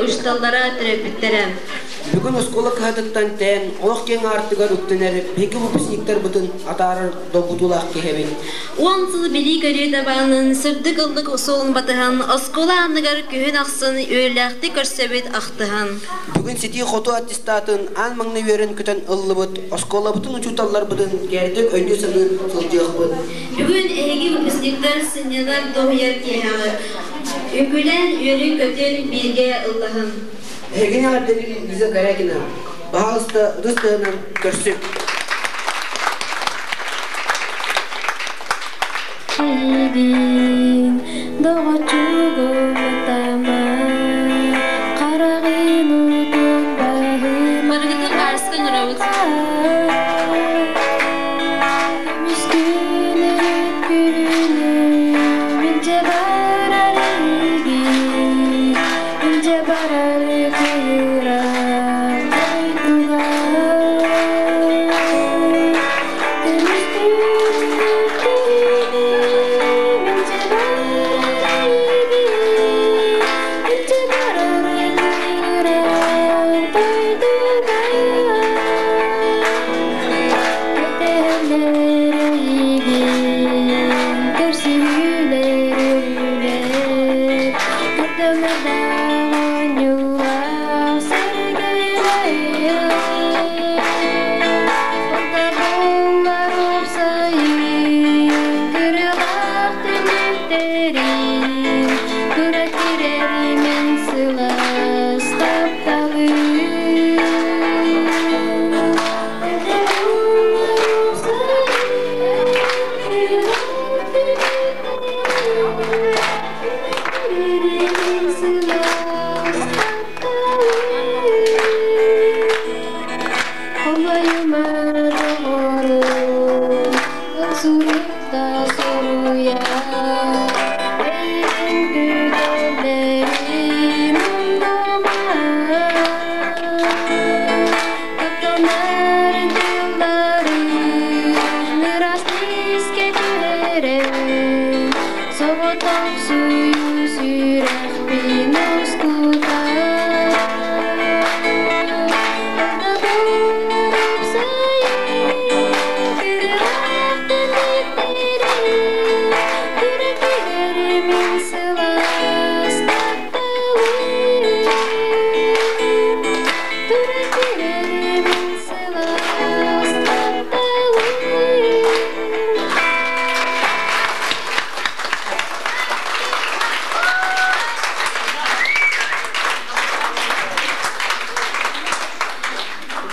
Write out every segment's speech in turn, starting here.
учууталлара, төрөппүттэрэ. Бүгүн оскуола кыһатыттан тээн олох киэҥ аартыгар үктэнэр биһиги выпускниктарбытын атаарар долгутуулаах киһибит. 10 сыл билии-көрүү дабаанын, сырдык ыллык суолун батыһан, оскуола анныгар күһүн ахсын үөрүүлээхтик көрсөбүт ахтыһан. Бүгүн ситии-хоту аттестатын аан маҥнай үөрэн көтөн ыллыбыт, оскуолабытын учууталларбытын кэрдик өйдүү-саныы сылдьыахпыт. Бүгүн эһиги выпускниктар сынньанар дуоһуйар киэһэҕит. Үҥкүүлээн үөрүн-көтүн бииргэ ыллаһын. Эһигини эҕэрдэлиир Лиза Корякина. Баһаалыста ытыс тыаһынан көрсүҥ. Барыгытын хаарыска ыҥырабыт.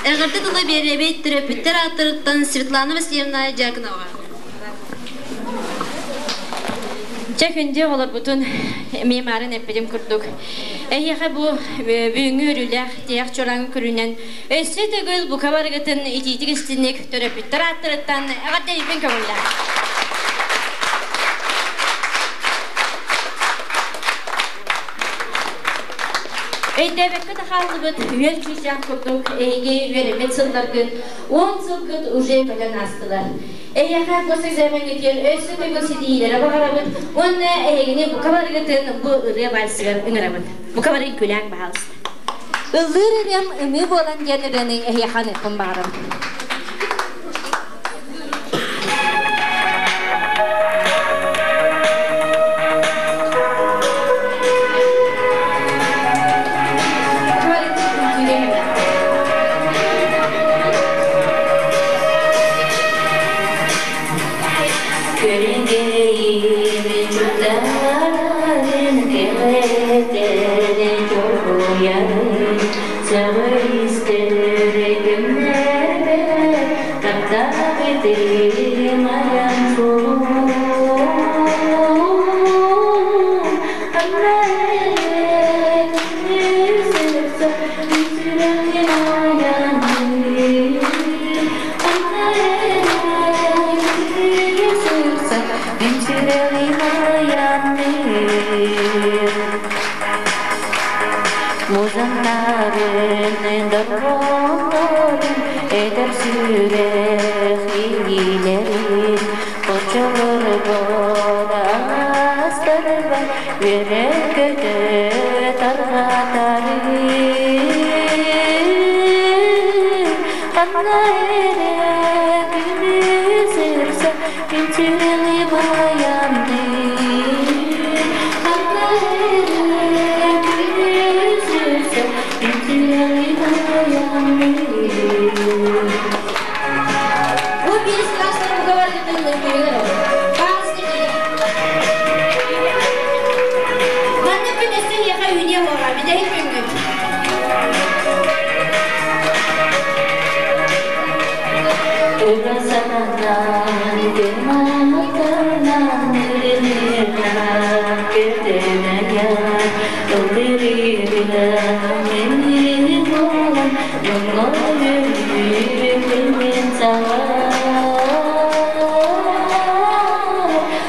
Эҕэрдэ тыла биэрэбит төрөппүттэр ааттарыттан Светлана Васильевна Дьяконова. Чэ, күндү оҕолорбутун мемарын эппитим курдук. Эһиэхэ бу бүгүҥҥү үөрүүлээх тиһэх чуораҥ күрүнэн өссө төгүл бука барыгытын итиитик истинник төрөппүттэр ааттарыттан эҕэрдэлиирбин көҥүллээх. Өйдөөбөккө да хааллыбыт үөл чыычаах курдук эһиги үөрэммит сылларгыт 10 сылгыт уже көтөн аастылар. Эһиэхэ госэкзамеҥҥытыгар өссө төгүл ситиһиилэри баҕарабыт уонна эһигини бука барыгытын бу ырыа вальсыгар ыҥырабыт. Бука бары күлээҥ баһаалыста. Ыллыыр ырыам ымыы буолан диэн ырыаны эһиэхэ аныахпын баҕарабын. Көрүҥҥэйим чудаарын кэҕэтэрэ чоргуйарын сөҕөр-истэр күннэрбэр таптаабытым айан суолум ханна эрэ күнү сүрэҕим айанныыр ханна эрэ күнү мин сүрэҕим айанныыр Музаннарын дорҕооннорун этэр сүрэх иилэрин Оччолорго астарбар үөрэ-көтө тарҕатарым. Мин сүрэҕи баайаммын Ханна эрэ күнү Мин сүрэҕи баайаммын Бу биир класстар бука Маннык күн өссө эһиэхэ үүнүө буолуоҕа, бүтэһик күҥҥүт. Ыра сананан, күн ырынынан көтөнөйөн, ыллырыынан мин буолан, дьоҥҥо өлүүрүн саҕа.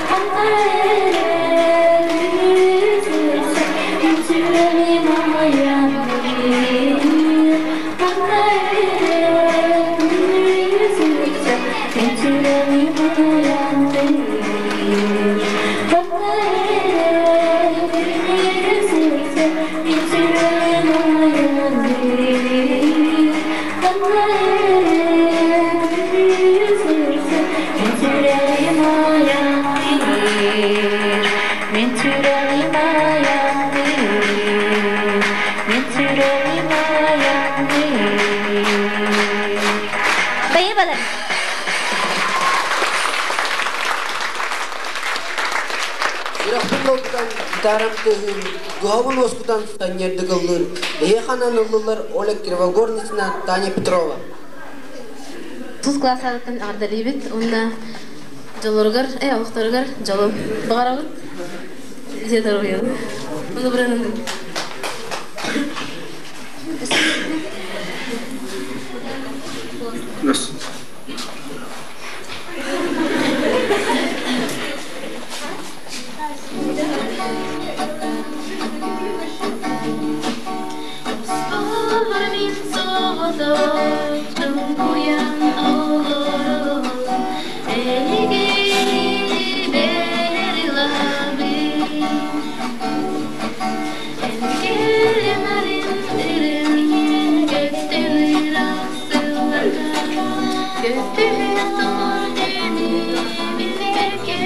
Ханна эрэ күн сүрэҕим айанныыр, ханна эрэ күн сүрэҕим айанныыр, ханна эрэ күн сүрэҕим айанныыр, ханна эрэ күн сүрэҕим айанныыр, мин сүрэҕим айанныыр, мин сүрэҕим айанныыр. Бэйэ балар. Сүрэхпин долгутан, гитарам тыаһыыр, дууһабын уоскутан санньыардык ыллыыр, эһиэхэ анаан ыллылар Оля Кривогорницына, Таня Петрова. Тус классааттан эҕэрдэлиибит уонна дьоллоругар, олохторугар дьолу баҕарабыт. Дьиэ доруобуйаны. Уну быранын. Оспор мин соҕотох туйан олорон эйигин бэрилабын Энкэрин көттөн ырахсыларга көттүһүн тоҕор билбэккэ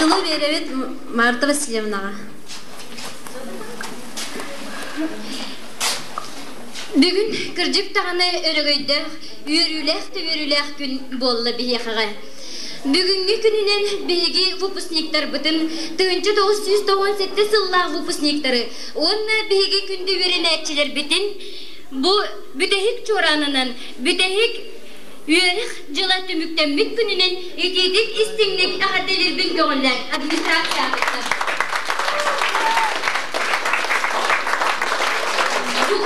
Тылы биэрэбит Марта Васильевнаҕа. Бүгүн кырдьык даҕаны өрөгөйдөөх, үөрүүлээх да үөрүүлээх күн буолла биһиэхэҕэ. Бүгүҥҥү күнүнэн биһиги выпускниктарбытын 1997 сыллаах выпускниктары уонна биһиги күндү үөрэнээччилэрбитин бу бүтэһик чуораанынан бүтэһик үөрэх дьыла түмүктэммит күнүнэн итиитик истиҥник эҕэрдэлиирбин көҕүллээн администрациябыттан. Бу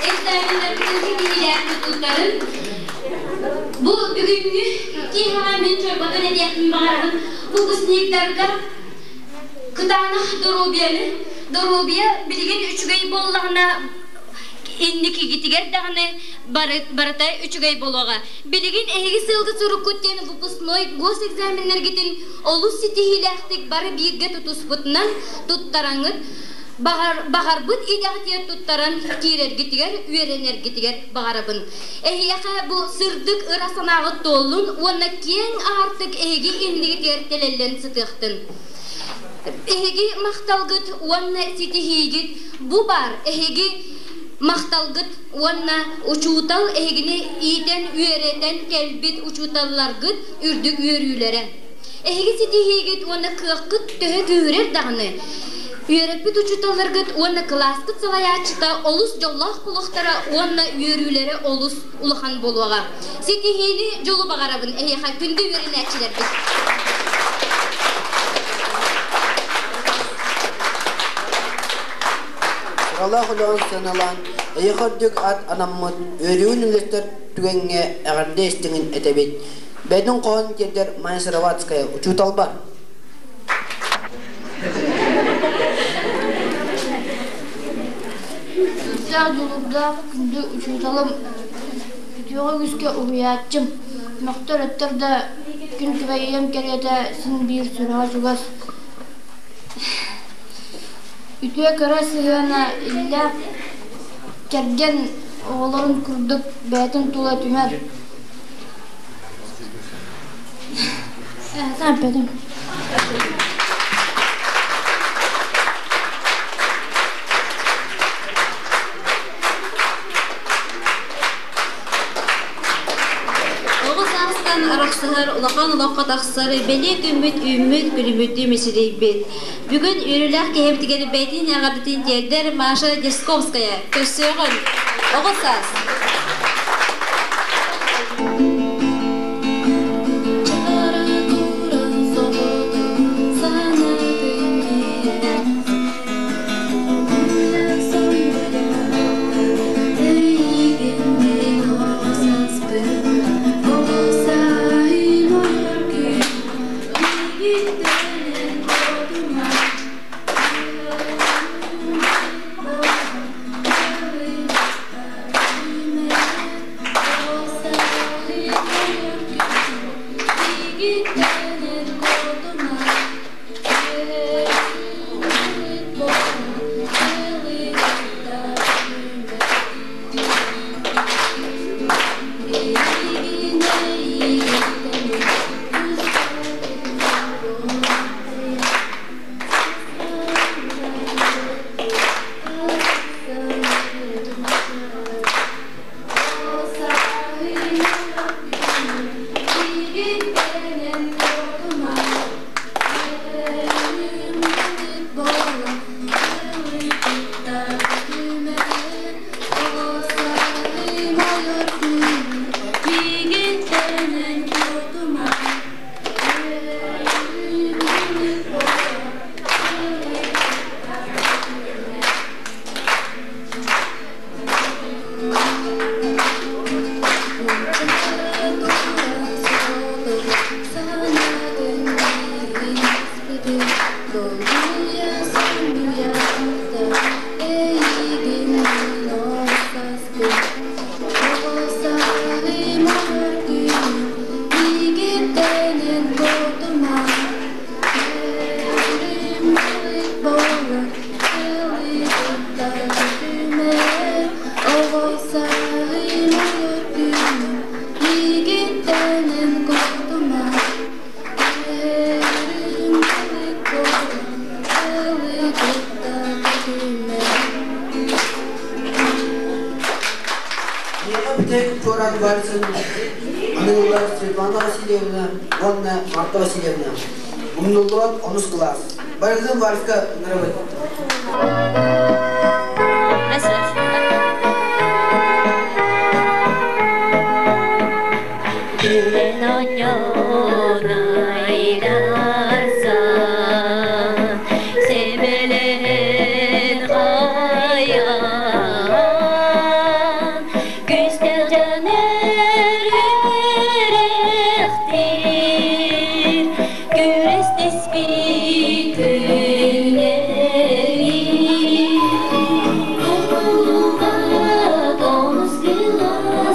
экзаменнарбытын ситиһиилээх тутуутарын бу бүгүҥҥү киэһэҕэ мин чорботон этиэхпин баҕарабын выпускниктарга кытаанах доруобуйаны доруобуйа билигин үчүгэй буоллаҕына инникигитигэр даҕаны. Барыта үчүгэй буолуоҕа. Билигин эһиги сыалгыт суруккут диэн выпускной госэкзаменнаргытын олус ситиһиилээхтик бары бииргэ тутуспутунан туттараҥҥыт, баҕарбыт идэҕитигэр туттаран киирэргитигэр, үөрэнэргитигэр баҕарабын. Эһиэхэ бу сырдык ыра санааҕыт туоллун уонна киэҥ аартык эһиги иннигитигэр тэлэллэн сытыахтын. Эһиги махталгыт уонна ситиһиигит бу баар эһиги махталгыт уонна учуутал эһигини иитэн-үөрэтэн кэлбит учууталларгыт үрдүк үөрүүлэрэ. Эһиги ситиһиигит уонна кыаххыт төһө күүһүрэр даҕаны, үөрэппит учууталларгыт уонна кылааскыт салайааччыта олус дьоллоох буолуохтара уонна үөрүүлэрэ олус улахан буолуоҕа. Ситиһиини дьолу баҕарабын эһиэхэ күндү үөрэнээччилэрбит. Сыралаах үлэҕин сыаналаан, эйиэхэ үрдүк аат анаммыт үөрүүгүн үллэстэр түгэҥҥэ эҕэрдэ истиҥин этэбит. Бэйэтин хоһоон тиэрдэр Майя Сыроватская учууталбар. Сүрдээх дьулуурдаах күндү учууталым, үтүөҕэ үгүскэ уһуйааччым, мөхтөр-өттөр да күн күбэй ийэм кэриэтэ син биир сүрэҕэ чугас. Үтүө кыра сыһыана иллээх кэргэн оҕолорун курдук бэйэтин тула түмэр. Эппэтим. Оҕо саастан арахсыһар, улахан олоххо тахсар бэлиэ күммүт үүммүт, күлүмүрдүү мичилийбит. Бүгүн үөрүүлээх киһибитигэр бэйэтин эҕэрдэтин тиэрдэр Маша Десковская. Көрсүөҕүн! Оҕо саас! Миэхэ бүтэһик чуораан вальсын аныыллар Светлана Васильевна уонна Марта Васильевна. Умнуллубат онус кылаас. Барыгытын вальска ыҥырабыт. Күлэн оонньоон айдарсан, Сэмэлэһэн хайаан, Күстэл дьон үөрэхтиир, Күрэстэспит күннэрбит. Умнуллубат онус кылаас.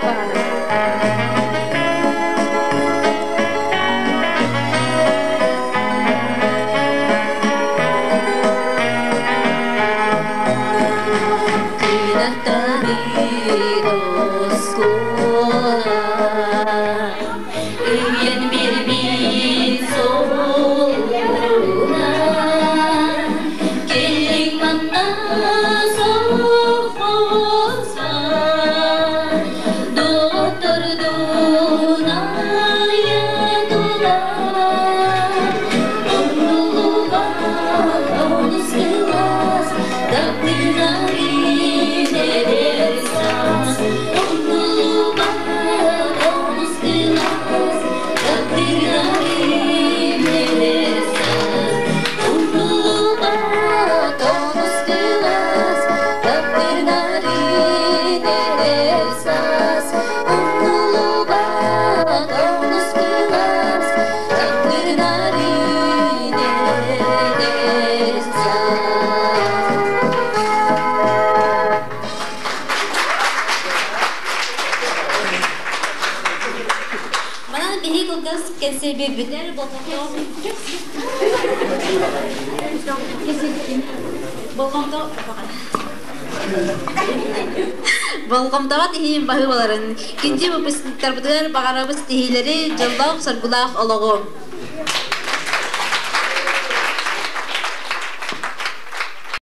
баҕарабыт. Манан биһи кылгас кэнсиэрбитигэр болҕомтоҕо тиһиин баһыыбаларын, киндьи выпускниктарбытыгар баҕарабыт ситиһиилэри, дьоллоох-соргулаах олоҕу.